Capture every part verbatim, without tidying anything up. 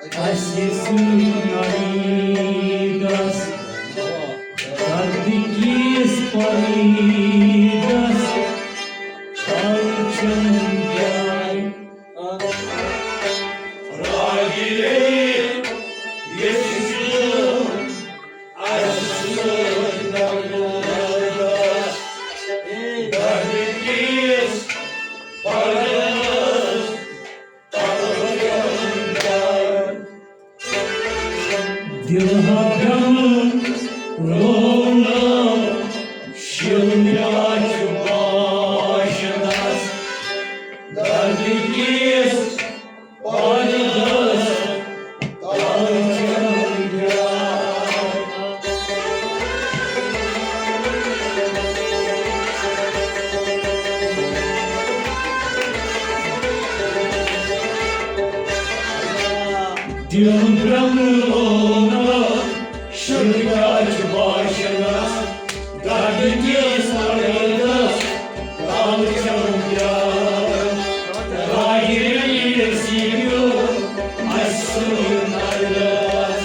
اسہِ سۭتۍ عیدس، دردٕ کِس پلیٖدس، چھلچن جاے۔ راگِلے، ییٚژھِ ژٕ اسہِ سۭتۍ نمونس، دردٕ کِس پلیٖدس۔ دِل ہا پیوٚم رونق شِلہٕ پٮ۪ٹھ باشندس، دردٕ کِس پردس تل چھم بیاے۔ دِل برٛمہٕ لوگا شرکاج باشندس، دردٕ کِس پردس تل چھم بیاے۔ راگِلے، ییٚژھِ ژٕ اسہِ سۭتۍ نمونس،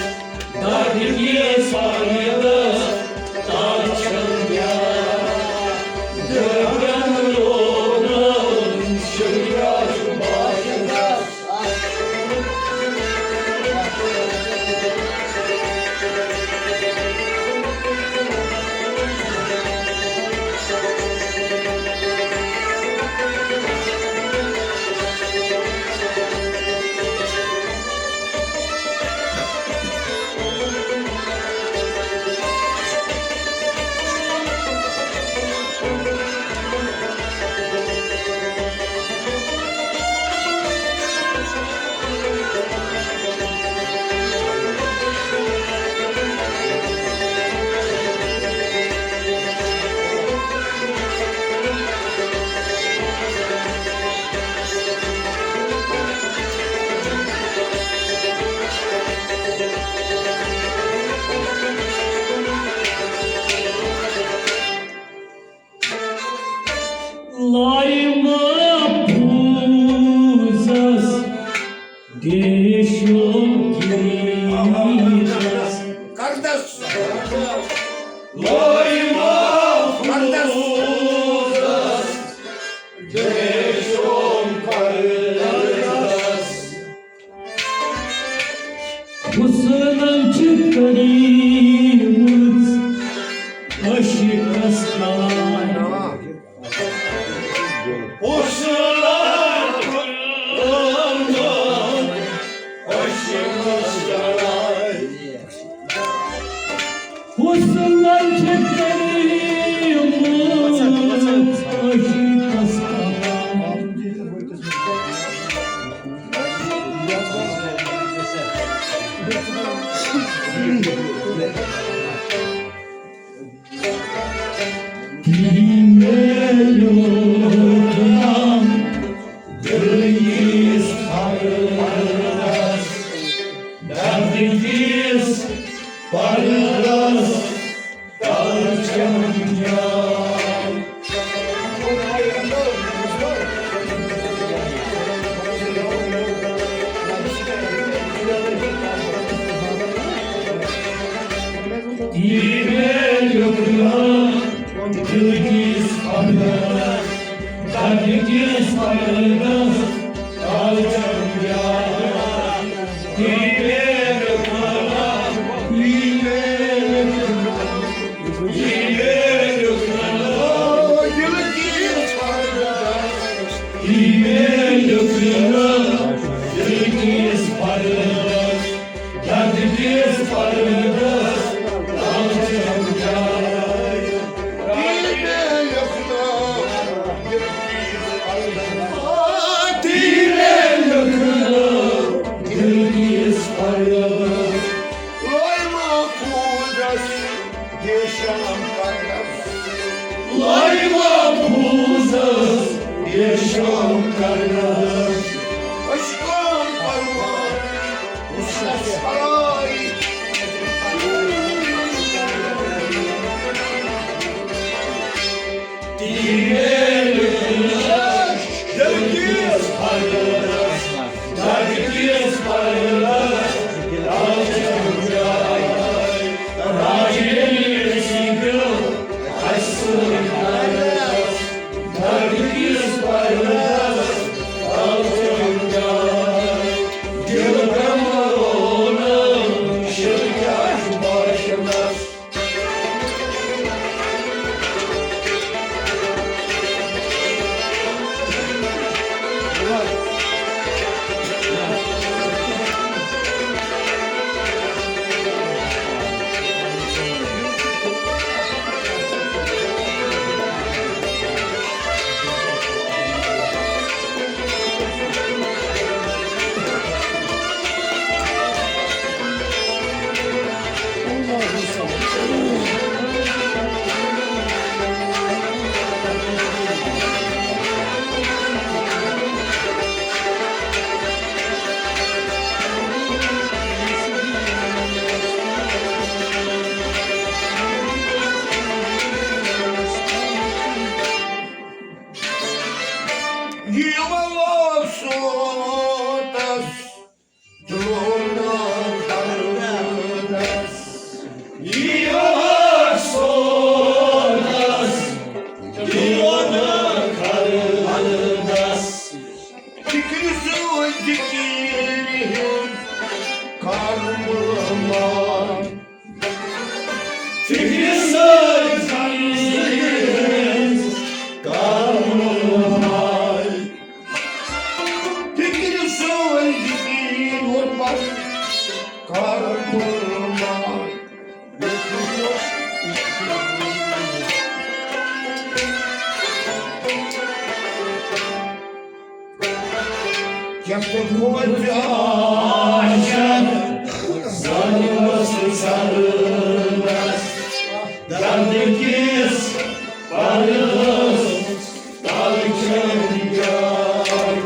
دردٕ کِس پلیٖدس، تل چھم بیاے۔ دِل برٛمہٕ لوگا شرکاج باشندس۔ لوے محفوظس دیشو گیرس۔ کردس۔ لوے محفوظس دیشو کردس۔ حسنن چھِ کٔرمٕژ عشقس کلاے۔ حسنن چھِ کٔرمٕژ عشقس کلاے۔ حسنن چھِ کٔرمٕژ عشقس کلاے۔ لوے محفوظس دیشو کردس۔ عشقن پروان وُچھس ہراے۔ تیرے لکھنا دل کس پردس، دل کس پردس۔ فِکرِ سۭتۍ زَن کَرُن ماے۔ فِکرِ سۭتۍ زِندگی غُربت کَرُن ماے۔ کیٛاہ تہٕ کھوژِ عاشق ظٲلمس تہٕ ظٲلمس، دردٕ کِس پردس تل چھم جاے۔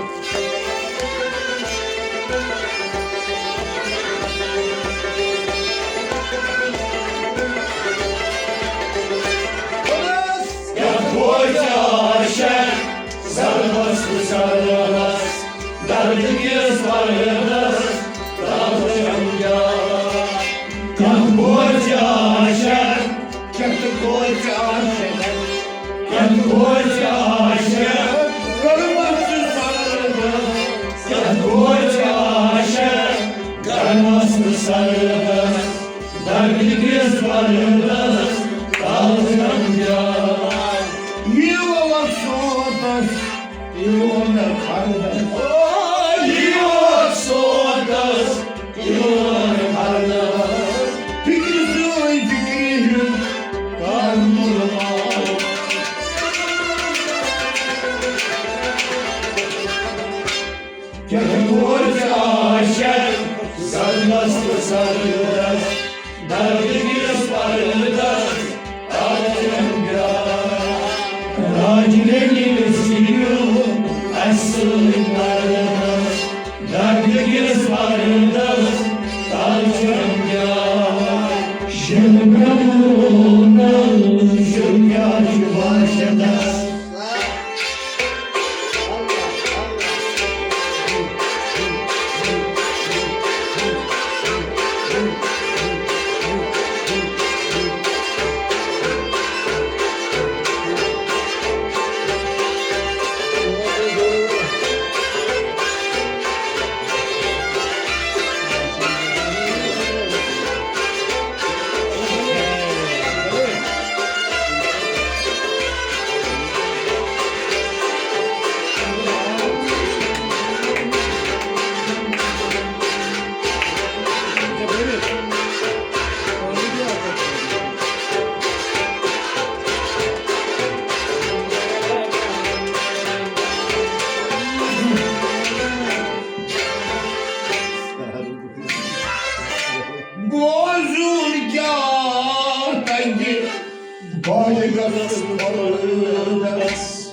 کیٛاہ کھوژِ عاشق ظٲلمس تہٕ ظٲلمس، دردٕ کِس پردس تل چھم جاے۔ کیٛاہ کھوژِ عاشق، کیٛاہ کھوژِ عاشق، کیٛاہ کھوژِ عاشق ظٲلمس تہٕ ظٲلمس، کیٛاہ کھوژِ عاشق ظٲلمس تہٕ ظٲلمس، دردٕ کِس پردس تل چھم جاے۔ یِیِو وۄنۍ سونتس، یِیِو وۄنۍ خندس۔ او، یِیِو وۄنۍ سونتس، یِیِو وۄنۍ خندس۔ فِکرِ سۭتۍ فِکرِ ہُنٛد کر مُلمال۔ کیٛاہ کھوژِ عاشق ظٲلمس تہٕ ظٲلمس، دردٕ کِس پردس تل چھم جاے۔ راج رٔنِتھ سِنِو اَسہِ سۭتۍ مردس، دردٕ کِس پردس تل چھم جاے۔ شِنہٕ مےٚ ووٚن، شِنہٕ کیٛاہ چھُ باشندس۔ بوزُن کیٛاہ تَگہِ بالغس مردس۔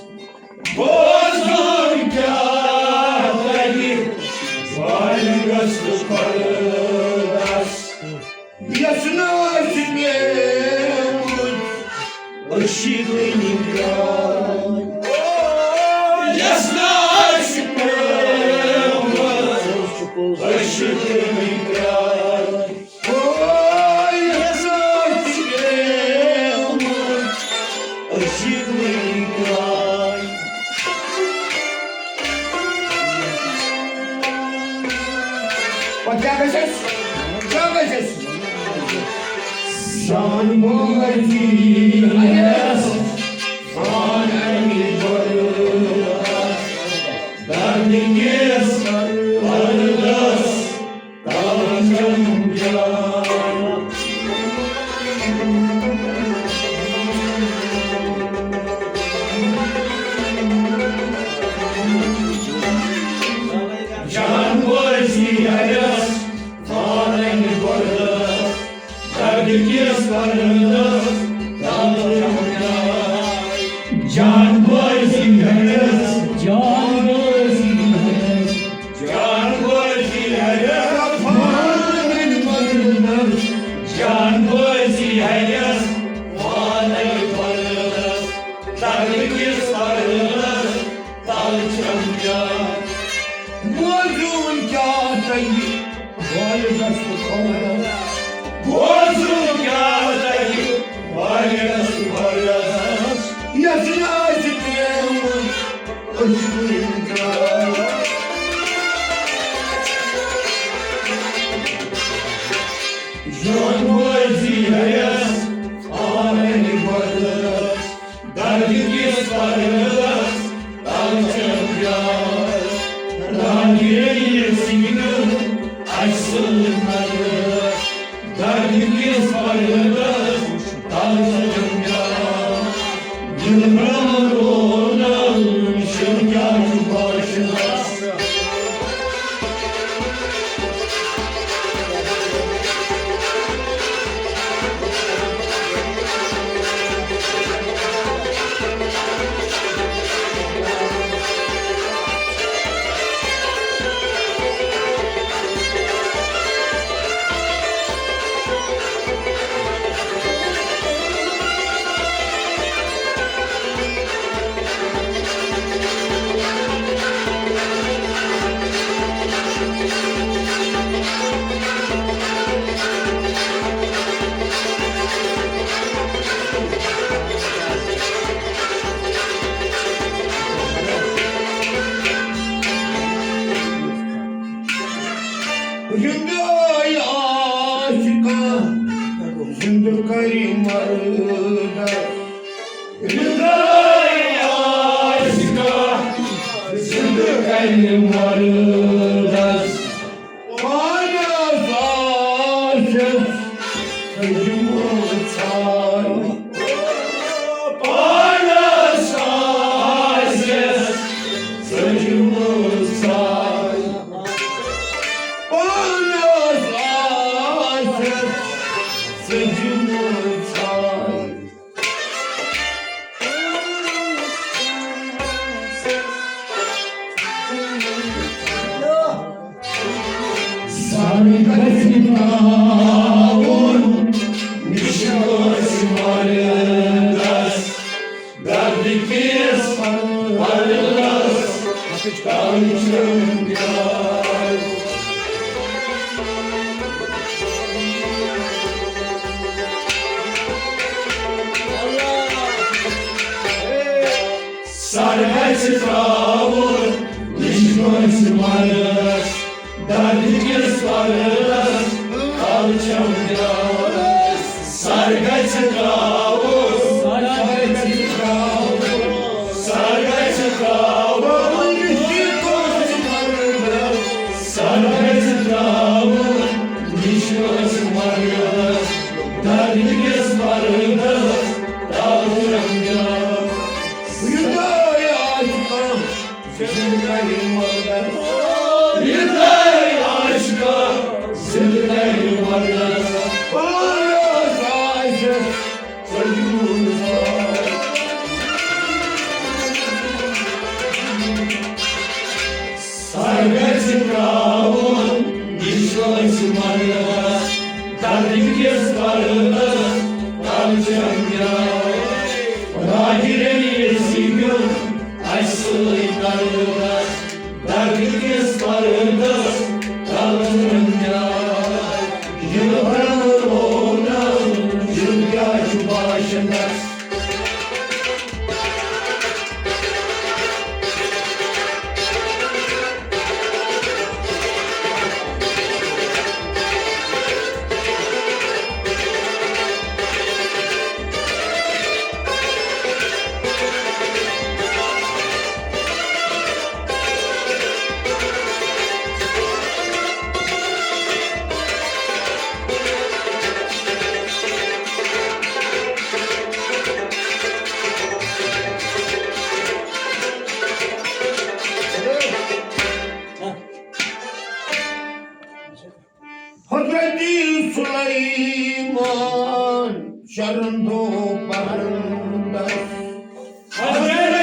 بوزُن کیٛاہ تَگہِ بالغس مردس۔ یَس نہٕ آسہِ پیٚمٕژ عشقٕنۍ کرٛاے۔ یَس نہٕ آسہِ پیٚمٕژ عشقٕنۍ کرٛاے۔ او، یَس نہٕ آسہِ پیٚمٕژ عشقٕنۍ کرٛاے۔ پتہٕ کیٛاہ گژھِ اَسہِ؟ کیٛاہ گژھِ اَسہِ؟ سان بٲژی اَسہِ، سان اَمہِ دۄہ دردٕ کِس پردس تل چھم جاے۔ جان بٲژی اَسہِ، سان اَمہِ دۄہ دردٕ کِس پردس تل چھم جاے۔ جان بٲژی ہیٚس، جان بٲژی ہیٚس، جان بٲژی ہیٚس، پانہٕ پردس۔ جان بٲژی ہیٚس، پانہٕ پردس۔ دردٕ کِس پردس تل چھم جاے۔ بوزُن کیٛاہ تَگہِ بالغس تہٕ کھوڑس۔ بوزُن کیٛاہ تَگہِ بالغس تہٕ کھوڑس۔ یَس نہٕ آسہِ پیٚمٕژ عشقٕنۍ کرٛاے۔ وۄنۍ بوزِ ہیَس آرِ بدل، دردِ کِس پردس تل چھم پیار۔ راگے یہِ سنگھ اسہِ سۭتۍ نظر، دردِ کِس پردس تل چھم پیار۔ دل برم رونل شم کیا چھُ باشنس۔ رنداے عاشقہ زندٕ کرِ مردس۔ رنداے عاشقہ زندٕ کرِ مردس۔ پانس آسٮ۪س سجمٕژ ژھاے۔ پانس آسٮ۪س سجمٕژ ژھاے۔ پانس آسٮ۪س سجمٕژ ژھاے۔ سر گژھِ ترٛاوُن نِشٲژ مردس، دردِ کِس پردس تل چھم پیار۔ سر گژھِ ترٛاوُن نِشٲژ مردس، دردِ کِس پردس تل چھم پیار۔ سر گژھِ ترٛاوُن، سر گژھِ ترٛاوُن، سر گژھِ ترٛاوُن نِشٲژ مردس، سر گژھِ ترٛاوُن نِشٲژ مردس، دردِ کِس پردس تل چھم پیار۔ رنداے عاشقہ زندٕ کرِ مردس۔ رنداے عاشقہ زندٕ کرِ مردس۔ پانس آسٮ۪س سجمٕژ ژھاے۔ سر گژھِ ترٛاوُن نِشٲژ مردس، دردِ کِس پردس تل چھم پیار۔ راگے یہِ سنگھ اسہِ سۭتۍ نظر، دردِ کِس پردس تل چھم پیار۔ یہِ برم رونل یہِ کیا چھُ باشنس۔ حضرت سلیمان چرندو پرندس۔ حضرت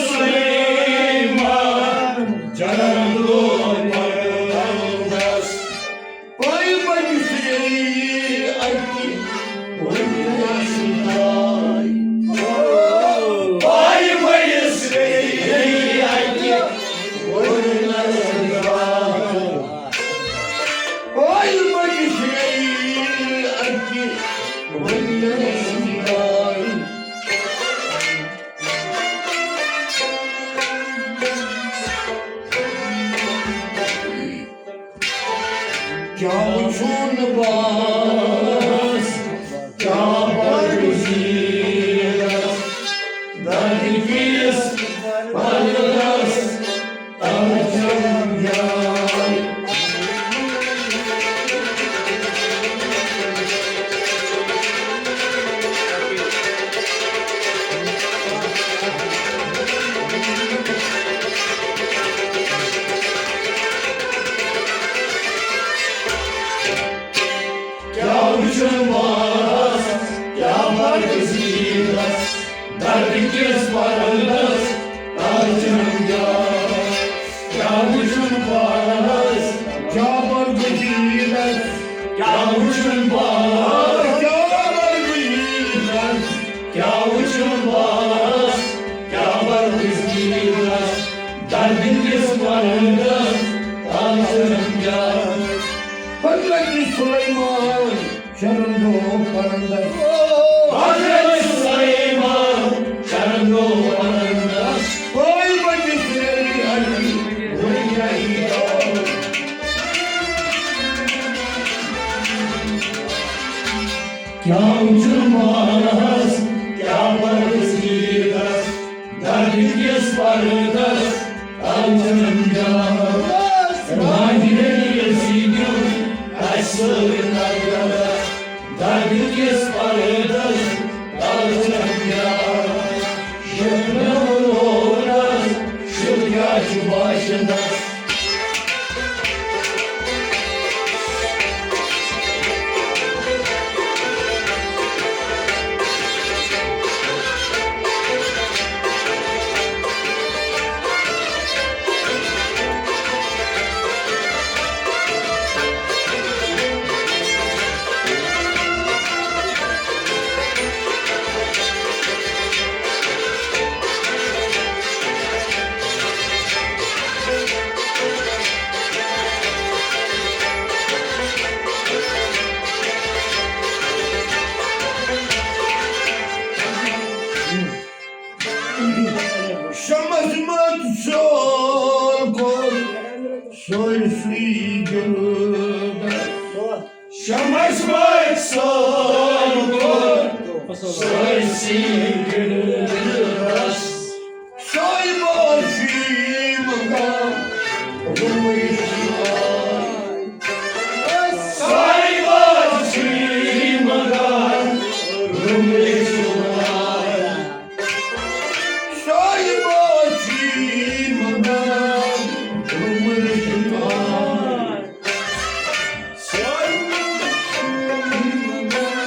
سلیمان چرندو پرندس۔ پاے بجس اکہِ وُنہِ نسل تاے۔ پاے بجس اکہِ وُنہِ نسل تاے۔ پاے بجس اکہِ وُنہِ نسل تاے۔ کیٛاہ وٕچھُن بس، کیٛاہ پرزیٖرس، دردِ کِس پردس تل چھم جاے۔ کیٛاہ وٕچھُن بس، کیٛاہ پرزیٖرس، دردِ کِس پردس تل چھم جاے۔ کیٛاہ وٕچھُن بس، کیٛاہ پرزیٖرس، کیٛاہ وٕچھُن بس، کیٛاہ پرزیٖرس، کیٛاہ وٕچھُن بس، کیٛاہ پرزیٖرس، دردِ کِس پردس تل چھم جاے۔ حضرت سلیمان شرندو پرندس۔ حضرت سلیمان شرندو پرندس۔ پائی بچس میری علی وہی جائی۔ کیٛاہ وٕچھُن بس، کیٛاہ پرزیٖرس، دردِ کِس پردس تل چھم جاے۔ راجہِ ییٚلہِ یژھِ دیُن اَسہِ سۭتۍ نظر، دردِ کِس پردس تل چھم جاے۔ شُکر لونس، شُکر چھُ باشندس۔ شمس مت سول کوٚر سٲرسٕے گِنٛدان۔ شمس مت سول کوٚر سٲرسٕے گِنٛدان۔ سایبہ چھُے مگر روٗمٕچ آے۔ سایبہ چھُے مگر روٗمٕچ آے۔ سایبہ چھُے مگر روٗمٕچ آے۔ سایبہ چھُے مگر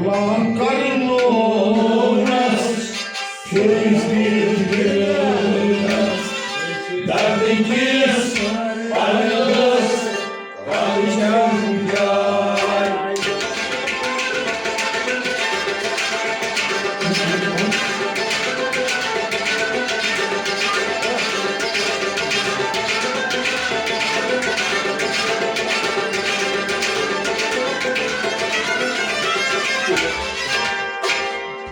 لاکر لونس پھرِس دِتھ دِلس، دردِ کِس پردس تل چھم جاے۔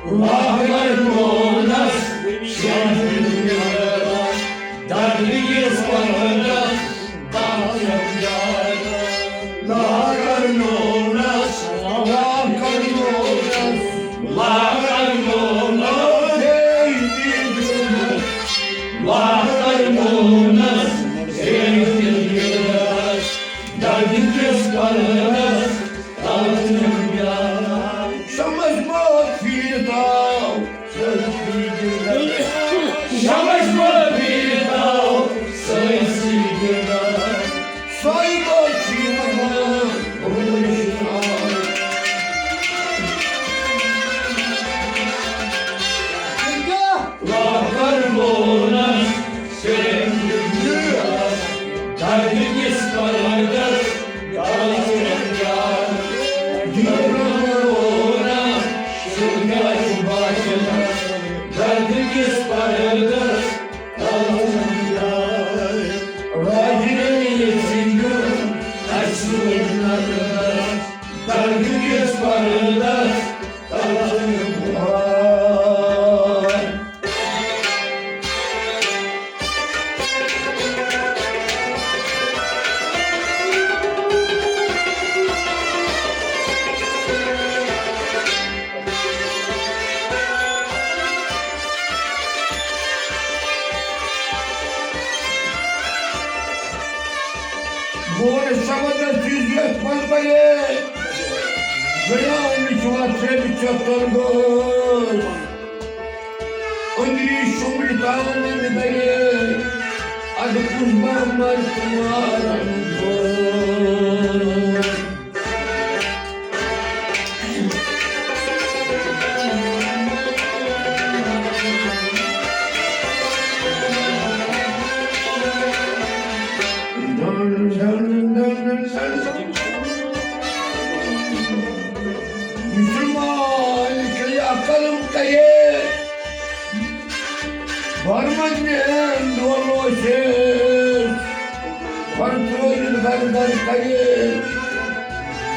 لاکر لونس شہر دردِ کِس پردس تل چھم جاے۔ لاکر لونس، لاکر لونس، لاکر لونس، لاکر لونس، دردِ کِس پردس تل چھم جاے۔ شمس مت پھیرِ تاو، شمس مت پھیرِ تاو، سٲرسٕے گِنٛدان۔ سایبہ چھُے مگر روٗمٕچ آے۔ لاکر لونس دردِ کِس پردس تل چھم جاے۔ یہِ برٛونٛہہ رونا شُرگاہ چھُ باشندس، دردِ کِس پردس تل چھم جاے۔ راجہِ ییٚلہِ یژھِ دیُن اَسہِ سۭتۍ نظر، دردِ کِس پردس تل چھم جاے۔ اور شبدس یُس یتھ پل بلے، گٔیاونٕچ وتھ رٔٹِتھ ژےٚ تلگٲش۔ أنٛدری شُمرِ تاونہٕ نہٕ گرے، ادٕ کُس بہمر تہٕ مارن گوٚو۔ مسلمان کیا قلم کرے، برمن دولو سے، پر ترویل گھر گھر کرے،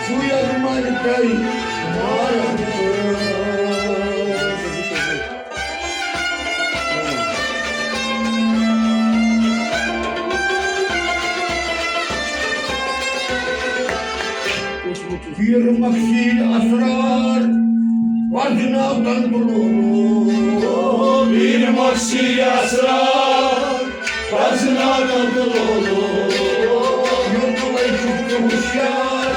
سویا مر تئی مارن۔ پیر مکشی اسرار، پرزناو تن تلولو۔ پیر مکشی اسرار، پرزناو تن تلولو۔ یوتوے چھُکھ ژٕ ہوشیار،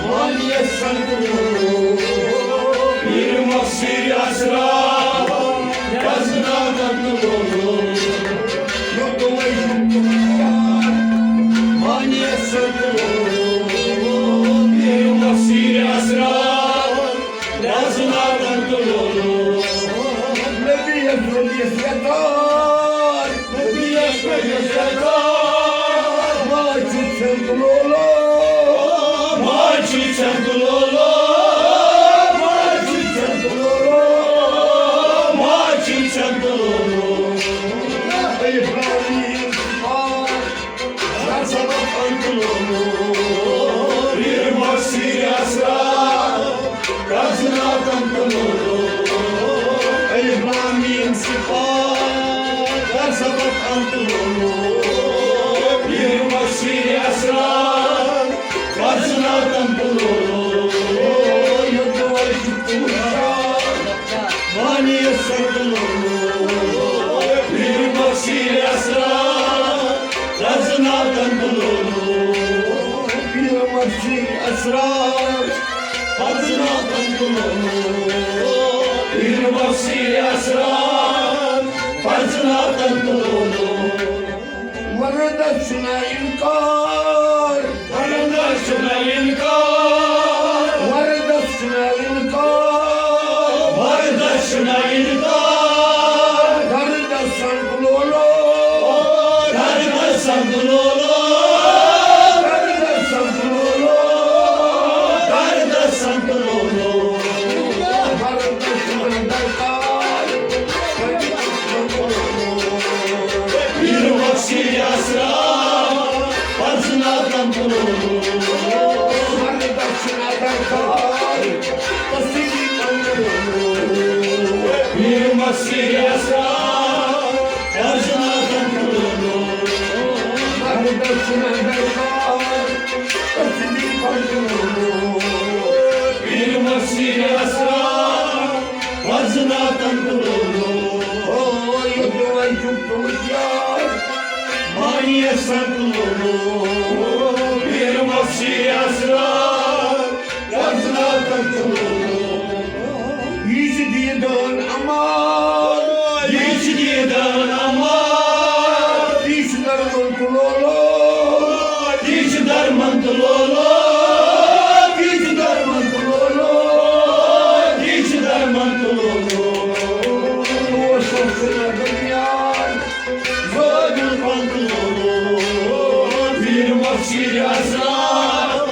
مانیس سنتلو۔ پیر مکشی اسرار، پرزناو تن تلولو۔ یوتوے چھُکھ ژٕ ہوشیار، مانیس سنتلو۔ پیر مکشی اسرار، پرزناو تن تلولو۔ نبی یس ونیس یتار، نبی یس ونیس یتار۔ ما چھُ ژھٮ۪ن تہٕ لولو، ما چھُ ژھٮ۪ن تہٕ لولو، ما چھُ ژھٮ۪ن تہٕ لولو، ما چھُ ژھٮ۪ن تہٕ لولو۔ الف لام میم صاد، در سبق انت لولو۔ پیر مکشی اسرار، پرزناو تن تلولو۔ الف لام میم صاد، در سبق انت لولو۔ پیر مکشی اسرار، پرزناو تن تلولو۔ یوتوے چھُکھ ژٕ ہوشیار، مانیس سنتلو۔ پیر مکشی اسرار، پرزناو تن تلولو۔ پیر مکشی اسرار، پرزناو تن تلولو۔ پیر مکشی اسرار، پرزناو تن تلولو۔ وردس چھُنہ انکار، وردس چھُنہ انکار، وردس چھُنہ انکار، وردس چھُنہ انکار۔ دردس سنگ لولو، دردس سنگ لولو، دردس سنگ لولو، دردس سنگ لولو۔ وردس چھُنہ درکار، پیر مکشی اسرار، پرزناو تن تلولو۔ پیر مکشی اسرار، پرزناو تن تلولو۔ پیر مکشی اسرار، پرزناو تن تلولو۔ یوتوے چھُکھ ژٕ ہوشیار، مانیس سنتلو۔ پیر مکشی اسرار، پرزناو تن تلولو۔ یہِ چھُ دیٖدان امان، یہِ چھُ دیٖدان امان، یہِ چھُ درمن تلولو۔ یہِ چھُ درمن تلولو، یہِ چھُ درمن تلولو، یہِ چھُ درمن تلولو۔ اوس سُہ نہ دُنیاہَس زٲوِل پنٛد لولو۔ پیر مکشی اسرار،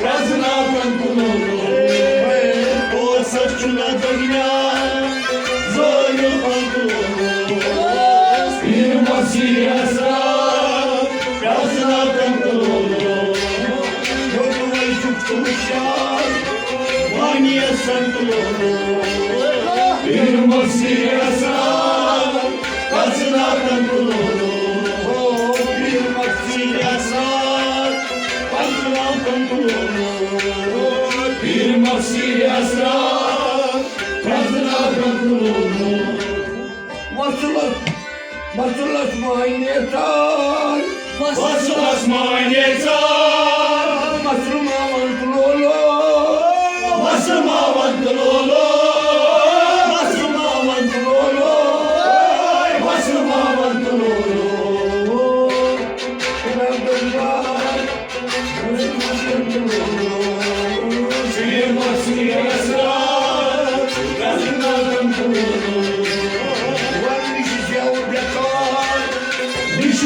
پرزناو تن تلولو۔ اوس سُہ نہ دُنیاہَس زٲوِل پنٛد لولو۔ پیر مکشی اسرار، پرزناو تن تلولو۔ یوتوے چھُکھ ژٕ ہوشیار، مانیس سنگ لولو۔ پیر مکشی اسرار، پرزناو تن تلولو۔ پیر مکشی اسرار، پرزناو تن تلولو۔ پیر مکشی اسرار، پرزناو تن تلولو۔ وصلس، وصلس معنی ژار۔ وصلس معنی ژار۔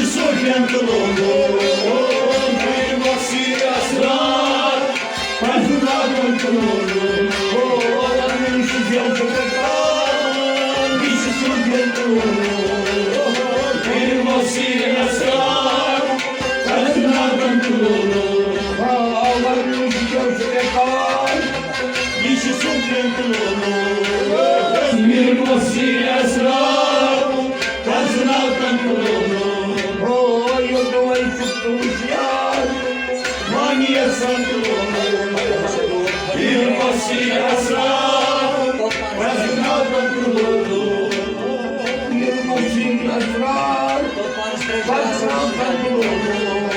صوفیَن تہٕ لولو، پیر مۄخصر اسرار، پنجنادن تہٕ لولو، او، یہِ چھُ زیادٕ پٮ۪ٹھ، یہِ چھُ صوفیَن تہٕ لولو، پیر مۄخصر اسرار، پنجنادن تہٕ لولو، او، یہِ چھُ زیادٕ پٮ۪ٹھ۔ یہِ چھُ صوفیَن تہٕ لولو، پیر مۄخصر اسرار، پنجنادن تہٕ لولو۔ او، یوٚدوَے چھُ تُہُنٛد یار، مانیت سان تہٕ لولو۔ پیر مۄخصر اسرار، پنجنادن تہٕ لولو۔ پیر مۄخصر اسرار، پنجنادن تہٕ لولو۔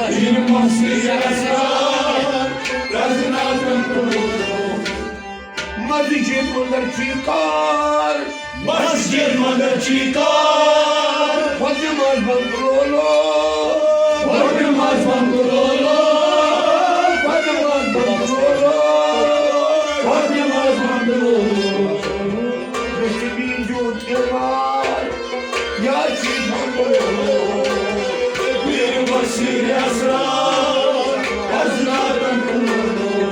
پیر مۄخصر اسرار، پنجنادن تہٕ لولو۔ مسجد مندر چیکار، مسجد مندر چیکار، فاطمہ بنگلولو، فاطمہ بنگلولو، فاطمہ بنگلولو، فاطمہ بنگلولو۔ رشبی جو تیوار، یا چیز بنگلولو۔ پیر مۄخصر اسرار، پنجنادن تہٕ لولو۔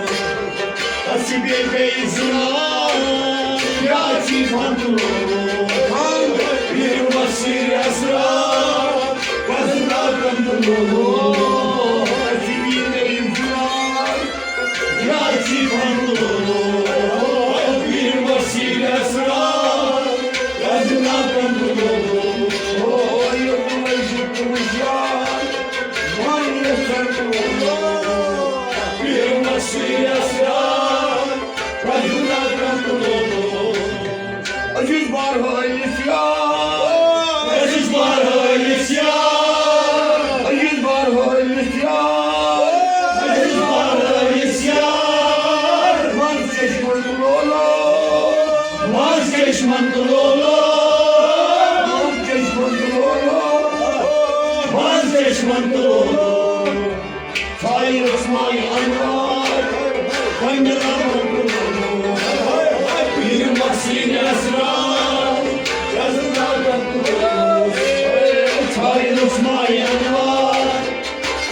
اَسہِ بیٚیہِ گٔے زِنا، یا چی فنٛد لوگ۔ پیر مۄخصر اسرار، پنجنادن تہٕ لولو۔ اَسہِ بیٚیہِ گٔے زِنا، یا چی فنٛد لوگ۔ پیر مۄخصر اسرار، پنجنادن تہٕ لولو۔ او، یوٚدوَے چھُ تُہُنٛد یار، مانیت سان تہٕ لولو۔ پیر مۄخصر اسرار، پنجنادن تہٕ لولو۔ عزیز بارہٲلِس یار۔ عزیز بارہٲلِس یار۔ عزیز بارہٲلِس یار۔ عزیز بارہٲلِس یار۔ منٛز چشمن تہٕ لولو۔ منٛز چشمن تہٕ لولو۔ منٛز چشمن تہٕ لولو۔ منٛز چشمن تہٕ لولو۔ سایہِ عثمانِ انوار، پننہِ لبن تُلو۔ پیر مۄخصر اسرار، رزناکن تُلو۔ سایہِ عثمانِ انوار،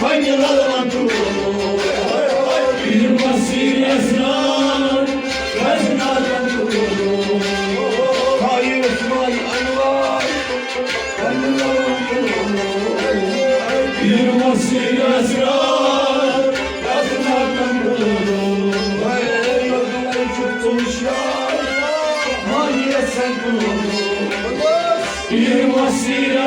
پننہِ لبن تُلو۔ پیر مۄخصر اسرار، رزناکن تُلو۔ سایہِ عثمانِ انوار، پیر مۄخصر اسرار، رزناکن تُلو۔ پیر مۄخصر